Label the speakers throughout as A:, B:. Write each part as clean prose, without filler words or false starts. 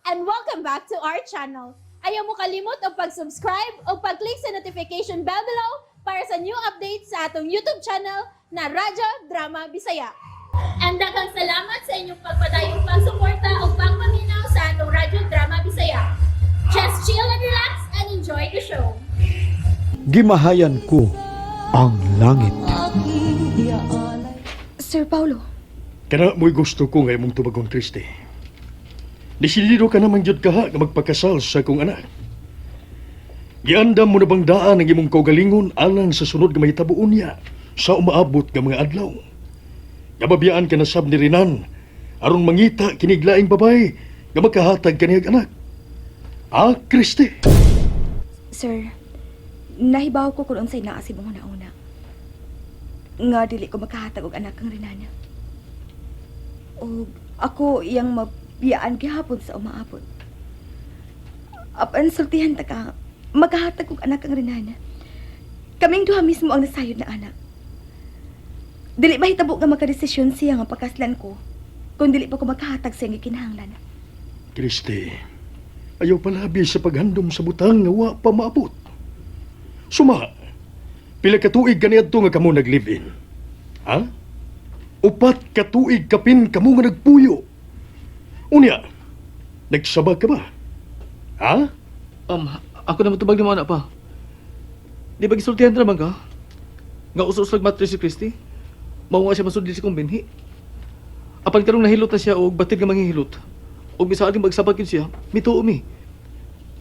A: And welcome back to our channel. Ayaw mo kalimot og pag-subscribe o pag-click sa notification bell below para sa new updates sa atong YouTube channel na Radyo Drama Bisaya. And daghang salamat sa inyong pagpadayong pagsuporta o pagpaminaw sa atong Radyo Drama Bisaya. Just chill and relax and enjoy the show.
B: Gimahayan ko ang langit.
C: Sir Paulo,
D: Kana mo'y gusto ko nga imong tubagon, Kristi. Desidido ka naman jud kaha nga magpakasal sa akong anak. Giandam mo na bang daan ang imong kaugalingon alang sa sunod nga mahitabo unya sa umaabot nga mga adlaw? Nga mabiyaan ka na sab ni Renan aron mangita kinig laing babay nga makahatag kaniyag anak. Ah, Kristi.
C: Sir, nahibaw ko kung unsay naa sa imong una-una. Nga dili ko makahatag og anak kang Renan. Og ako iyang mabiyaan gihapon sa umaabot. Apan sultihan ta ka, makahatag og anak kang Renan. Kaming duha mismo ang nasayod na anak. Dili mahitabo nga makadesisyon siya nga pakaslan ko kung dili pa ko makahatag sa iyang gikinahanglan.
D: Kristi, ayaw palabi sa paghandom sa butang nga wa pa maabot. Suma, pila ka tuig kaniadto nga kamo nag-live-in? Ha? 4 ka tuig kapin kamo nga nagpuyo. Unya, nagsaba ka ba? Ha?
E: Ako na matubag ni mga anak pa. Di ba gisultihan na naman ka? Nga uso-uslag matri si Christy? Mao nga siya masudli sa kong binhi. Apan karong nahilot na siya og batid nga manghihilot. Og bisa ating magsabag yun siya, mituo mi.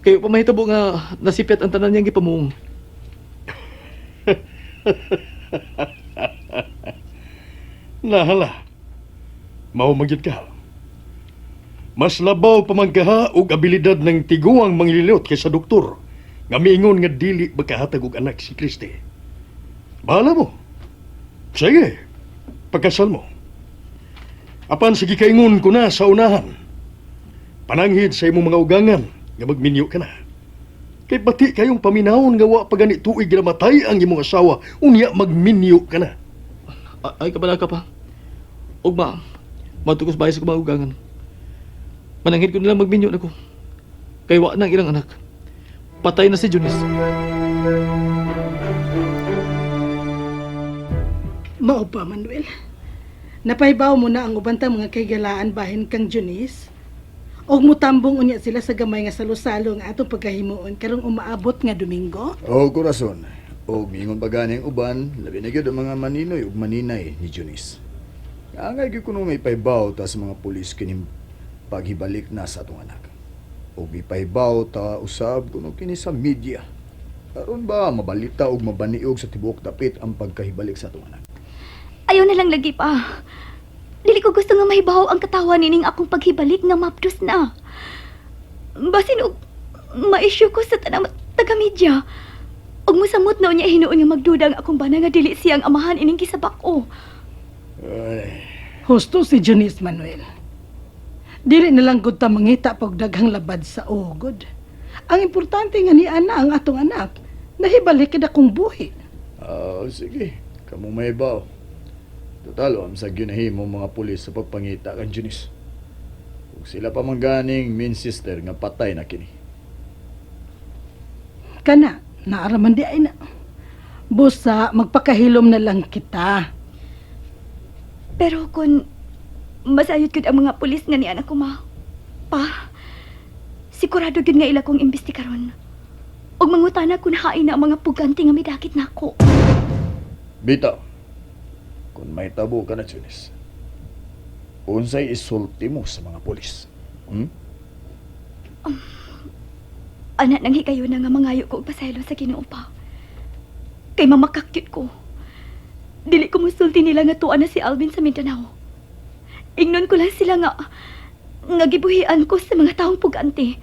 E: Kayo pa mahitabo nga nasipyat ang tanan niyang gipamuong.
D: Nahala. Mao magyud ka. Mas labaw pa man kaha og abilidad ng tiguang manglilot kaysa doktor nga miingon nga dili makahatag og anak si Kristi. Bahala mo. Sige, pagkasal mo. Apan sige kaingon ko na sa unahan. Pananghid sa imong mga ugangan nga magminyo ka na. Kay pati kayong paminawon nga wa pa gani tuig namatay ang imong asawa, unya magminyo ka na.
E: Ay, kabala ka pa. Ugma, matugos bahay sa kumagugangan. Mananghid ko nilang magminyo na ko. Kay wa nang ilang anak. Patay na si Junice.
F: Mao pa, Manuel. Napahibaw mo na ang uban ta mga kahigalaan bahin kang Junice. Og mutambong unya sila sa gamay nga salo-salo nga atong pagkahimuon karong umaabot nga Domingo.
G: O kurason, og miingon pa gani ang uban, labi na gyud ang mga maninoy ug maninay ni Junice. Angay gyud kuno may ipahibaw ta sa mga pulis kining paghibalik na sa atong anak. Og ipahibaw ta usab kuno kini sa media. Aron ba mabalita ug mabaniog sa tibuok dapit ang pagkahibalik sa atong anak.
C: Ayaw na lang lagi pa. Dili ko gusto nga mahibaw ang katawan nining akong paghibalik nga mapdos na. Basin og ma-issue ko sa tanang taga-media. Og mosamot na unya hinuon nga magduda ang akong bana nga dili siyang amahan ining gisabak ko.
G: Ay,
F: Husto si Junice, Manuel. Dili na lang gud ta mangita pag daghang labad sa ugod. Ang importante nga ni ana ang atong anak, nahibalik kid akong buhi.
G: Ah, sige, kamo mahibaw. Total, am sa ginahimo mga pulis sa pagpangita kang Junice. Ug sila pa man ganing main sister nga patay na kini.
F: Kana, naaraman di ay na. Busa, magpakahilom na lang kita.
C: Pero kung masayod gud ang mga pulis nga ni anak ko ma, pa, sigurado gud nga ila kong imbestigaron. Og mangutana kun hain na ang mga pugante nga midakit nako.
G: Bitaw, kung may tabo ka na, Junice, unsay isulti mo sa mga pulis? Hmm?
C: Anak nang higayon na nga mangayo ko og pasaylo sa Ginoo pa. Kay mamakakyut ko. Dili ko musulti nila nga tuwa na si Alvin sa Mindanao. Ingnon ko lang sila nga gibuhian ko sa mga taong pugante.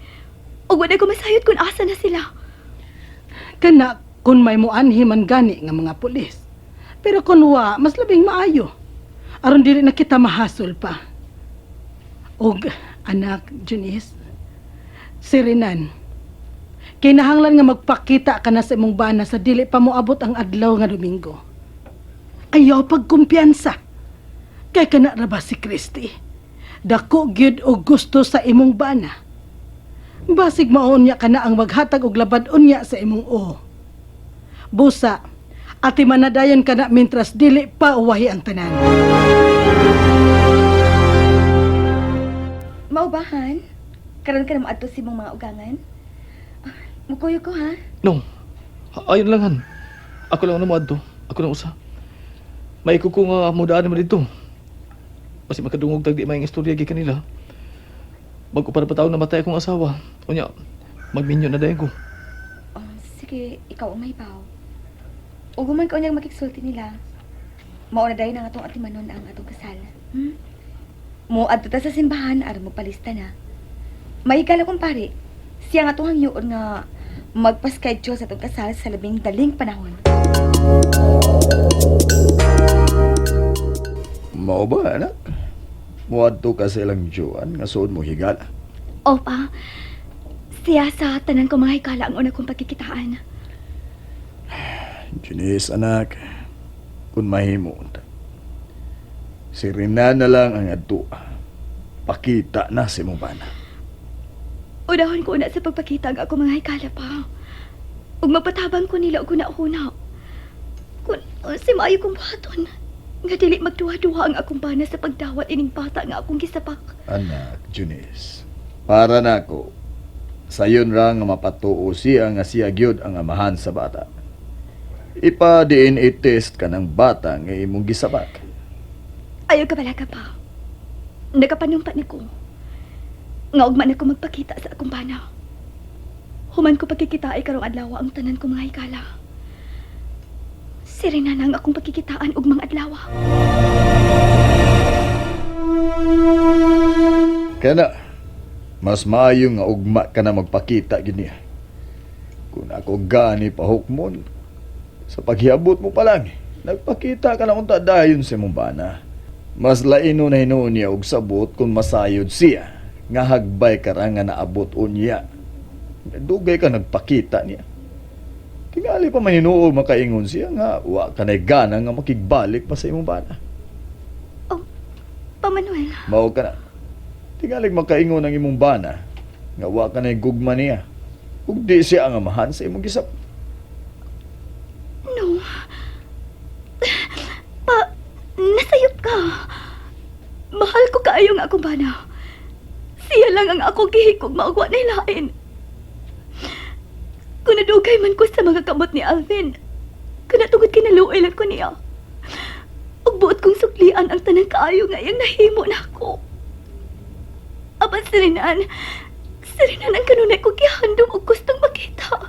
C: Ug wala ko masayod kung asa na sila.
F: Kana, kung may muanhi man gani nga mga pulis. Pero kung wa, mas labing maayo. Aron dili na kita mahasol pa. Og anak, Junice, si Renan, kinahanglan nga magpakita ka na sa imong bana sa dili pa moabot ang adlaw nga Domingo. Ayaw pagkumpiyansa. Kay kana ra ba si Kristi? Dako gyud og gusto sa imong bana. Basig mao unya kana ang maghatag og labad unya sa imong o. Busa, ati manadayon kana mintras dili pa uwahi ang tanan.
C: Maubahan? Karon ka na moadto sa imong mga ugangan? Ah, mukuyo ko ha.
E: No. Ayon lang han. Ako lang na moadto. Ako lang usa. Maiko ko nga mudaan naman dito. Basi makadungog tag di may istorya gikan nila. Bago para pa taon namatay akong asawa. Unya, magminyo na dayon ko.
C: Oh, sige, ikaw ang mahibaw. Ug human ka unyang makigsulti nila. Mao na dayon ang atong atimanon ang atong kasal. Mo adto ta sa simbahan aron magpalista na. Mahigala kong pare. Siya nga atong hangyoon nga magpa-schedule sa atong kasal sa labing daling panahon.
G: Mao ba, anak? Muadto ka sa ilang juan nga suod mo higala.
C: Opa, siya sa tanan ko mga hikala ang una kong pagkikitaan.
G: Janice, anak, kung mahimo unta. Si Rina na lang ang adtua. Pakita na si mong bana.
C: Unahon ko una sa pagpakita ang ako mga hikala pa. Ug mapatabang ko nila og huna-huna. Kun si maayo kong buhaton. Nga dili magduha-duha ang akong bana sa pagdawat ining bata nga akong gisapak.
G: Anak, Janice, para nako, sayon ra nga mapatuo siya nga siya gyud ang amahan sa bata. Ipa-DNA test ka ng bata nga imong gisapak.
C: Ayaw ka bala ka pa. Nakapanumpa ni ko. Nga ugma na ko magpakita sa akong bana. Human ko pagkikita ay karong adlaw ang tanan ko mga hikala. Sirena na ang akong pagkikitaan ug mga adlaw.
G: Kana, mas maayo nga ugma ka na magpakita gyud niya. Kung ako gani pahukmon, sa paghiabot mo pa lang, nagpakita ka na unta dayon sa imong bana. Mas laino na hinuon niya og sabot kung masayod siya, nga hagbay ka ra nga naabot unya. Dugay ka nagpakita niya. Tingali pa man hinuon makaingon siya nga wa ka na'y gana nga makigbalik pa sa imong bana.
C: Pa Manuel,
G: Mao ka na. Tingalig makaingon ang imong bana nga wa ka na'y gugma niya. Ug di siya ang amahan sa imong gisap.
C: No. Pa, nasayop ka. Mahal ko kaayo nga akong bana. Siya lang ang akong gihikog maugwa na ilain. Kung nadugay man ko sa mga kamot ni Alvin, kung natugod kinaluoy lang ko niya. Ug buot kong suklian ang tanang kaayo nga iyang nahimo na ako. Apan sirinan ang kanunay ko gihandom og gustong makita.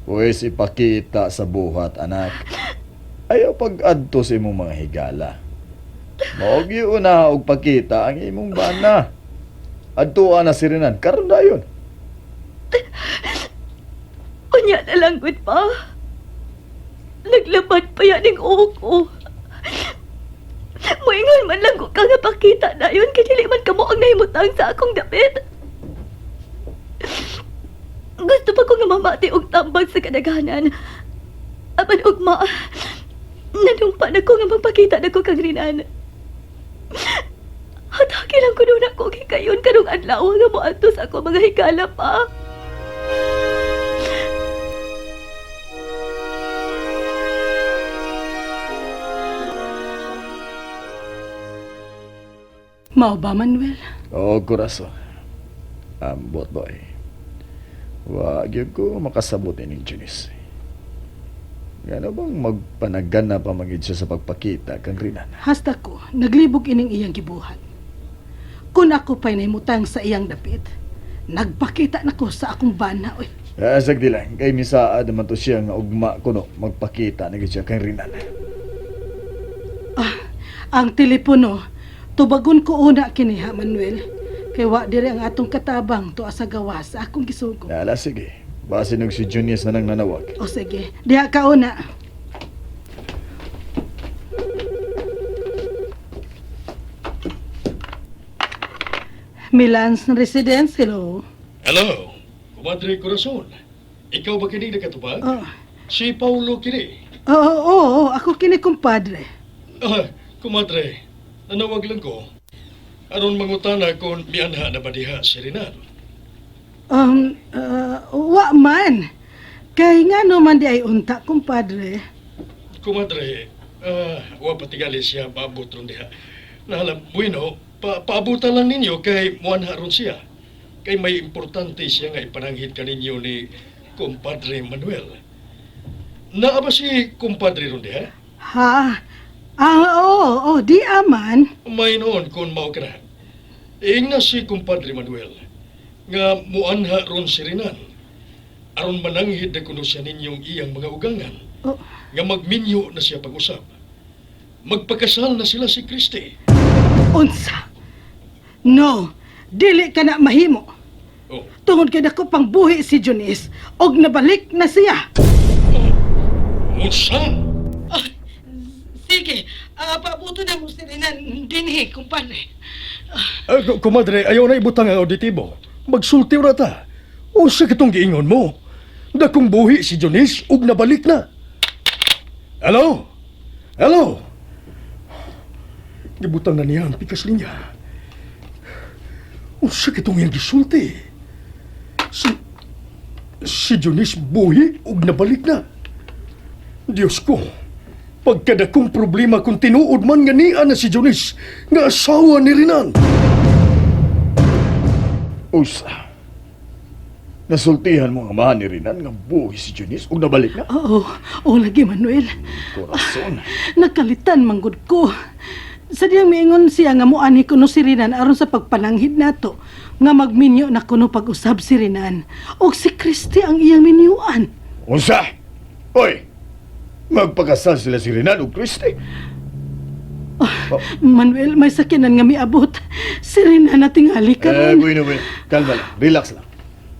G: Pwes ipakita sa buhat, anak. Ayaw pag-adto sa imong mga higala. Mao gyud na og pakita ang imong bana. Adtoa na si Renan, karon dayon.
C: Unya na lang, gud pa. Naglaban pa yan ang uok ko. Moingon man lang ko ka nga pakita na yun, kay dili man kamo ang nahimutang sa akong dapit. Gusto pa ko nga mamati og tambag sa kadaghanan. Apan ugma, nanumpa na ko nga magpakita na ko kang Rinan. Hataki lang ko nun ako kayon karong adlaw nga moadto sa ako mga higala pa.
F: Mao ba, Manuel?
G: Oo, kuraso. Ambot, boy. Wa gyud ko makasabot ining Janice. Ngano bang magpanagana pa magid siya sa pagpakita kang Renan?
F: Hasta ko, naglibog ining iyang gibuhat. Kung ako pa'y nahimutang sa iyang dapit, nagpakita na ko sa akong bana, oy.
G: Ah, sagdi lang. Kay misaad naman to siya nga ugma kuno magpakita na gyud siya kang Renan.
F: Ah, ang telepono, tubagon ko una kini ha, Manuel. Kay wa diri ang atong katabang tuwa sa gawas akong gisugo.
G: Nala, sige. Base nung si Junius na nang nanawag.
F: O sige, diha ka una. Milan's Residence, hello.
D: Hello, Kumadre Corazon. Ikaw ba kini nakatubag?
F: Oh,
D: Si Paulo kini.
F: oo, oo, oo, ako kini kumpadre.
D: Ah, kumadre, nanawag lang ko. Aron mangutana kung mianha na ba diha si Renan.
F: Wa man. Kay nga no man di ay unta, kumpadre.
D: Kumadre, wa patigali siya maabot ron diha. Nahala, bueno, paabutan lang ninyo kay muanha ron siya. Kay may importante siya nga ipananghid kaninyo ni Kumpadre Manuel. Naa ba si kumpadre ron diha?
F: Ha? Ah, oo, oh, di aman.
D: May noon kung mao ka na. Ingna si Kumpadre Manuel nga muanha ron si Renan. Aron mananghid na kuno siya ninyong iyang mga ugangan
F: Oh,
D: nga magminyo na siya pag-usab. Magpakasal na sila si Kristi.
F: Unsa? No, dili ka na mahimo.
D: Oh.
F: Tungod kay dako pang buhi si Junice, og nabalik na siya.
D: Unsa?
F: Sige, paabuto na mo si Renan dinhi, kumpadre.
D: Kumadre, ayaw na ibutang ang auditibo. Magsulti ra ta. Unsa katong giingon mo? Dakong buhi si Jonis ug nabalik na. Hello? Hello? Gibutang na niya ang pikas linya. Unsa katong iyang gisulti? Si Jonis buhi ug nabalik na. Diyos ko, pagkadakong problema kung tinuod man nga niya na si Jonis nga asawa ni Renan.
G: Usa. Nasultihan mo ang amahan ni Renan nga buhi si Junice ug nabalik na.
F: Oo, oh, lagi Manuel.
G: Corazon.
F: Nakalitan manggod ko. Sa diyang miingon siya nga muani kuno si Renan aron sa pagpananghid nato nga magminyo na kuno pag-usab si Renan og si Kristi ang iyang minyuan.
G: Unsa? Oy! Magpakasal sila si Renan ug Christy.
F: Manuel, may sakinan nga miabot. Si Renan na tingali
G: Eh,
F: karon.
G: bueno, bueno. Kalma lang. Relax lang.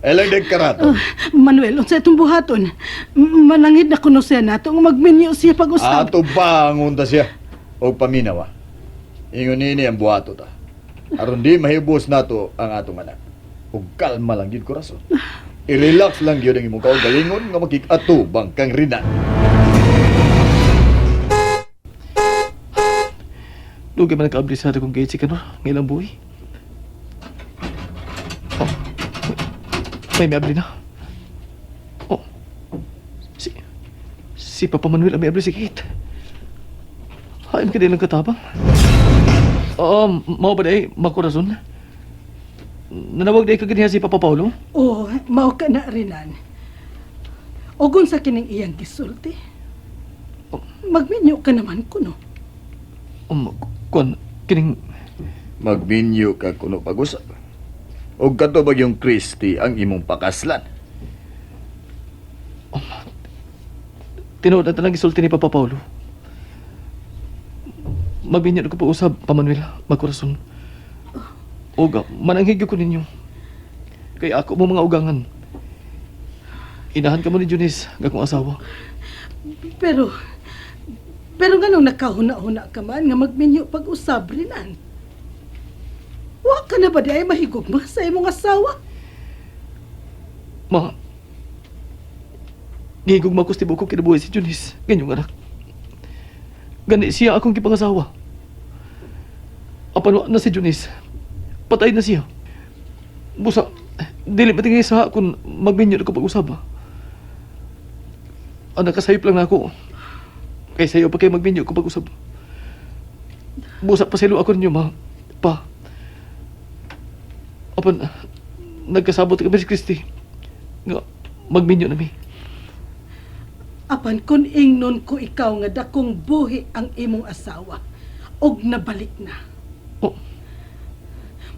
G: Elang deg karato.
F: Ah, Manuel, unsa itong buhaton? Mananghid na kuno siya nato nga magminyo siya pag-usab.
G: Ato ba ang unta siya? Og paminaw ah. Ingon nini ang buhato ta. Aron di mahibos nato ang atong anak. Ug kalma lang gyud korason. I-relax lang gyud ang imong kaugalingon nga makik-atubang kang Renan.
E: Dugay man nagkaabli sa kong gate si Kanor, ng ilang buhi. Oh, may miabli na. Oh, si Papa Manuel ang miabli si Kate. Hain ka din lang katabang. Oo, mao ba day, makurason? Nanawag day kaganiha si Papa Paulo?
F: Oh, mao ka na Renan. Ogon sa kining iyang gisulti.
E: Oh.
F: Magminyo ka naman kuno.
E: Kuan, kining
G: Magminyo ka kuno pag-usab. Ug kato ba yung Christy ang imong pakaslan?
E: Tinuod na talang gisulti ni Papa Paulo. Magbinyo ko pag-usab, Pa Manuel, magkurason. Oga, mananghigyo ko ninyo. Kay ako mo mga ugangan. Inahan ka mo ni Junice, nga akong asawa.
F: Pero pero nganong nakahuna-huna ka man nga magminyo pag-usab Renan? Wa ka na ba di ay mahigugma sa imong asawa?
E: Ma, gihigugma ko sa tibuok ko kinabuhi si Junice, ganyong anak. Gani siya akong gipangasawa. Apan wa na si Junice. Patay na siya. Busa, dili matingay sa kung magminyo na ko pag-usab. Ang nakasayop lang na ako. Kay sayo pa kay magminyo ko pag-usab. Busa, pasaylo ako ninyo, ma. Pa. Apan, nagkasabot kami si Christy. Nga, magminyo na mi.
F: Apan kun ingnon ko ikaw nga dakong buhi ang imong asawa og nabalik na.
E: Oh.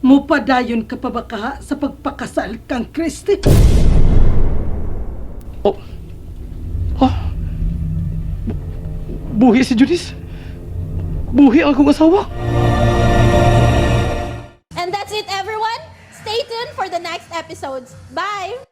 F: Mupadayon ka pa ba kaha sa pagpakasal kang Kristi?
E: Oh. Ha? Buhi si Junice. Buhi ang akong asawa.
A: And that's it, everyone. Stay tuned for the next episodes. Bye!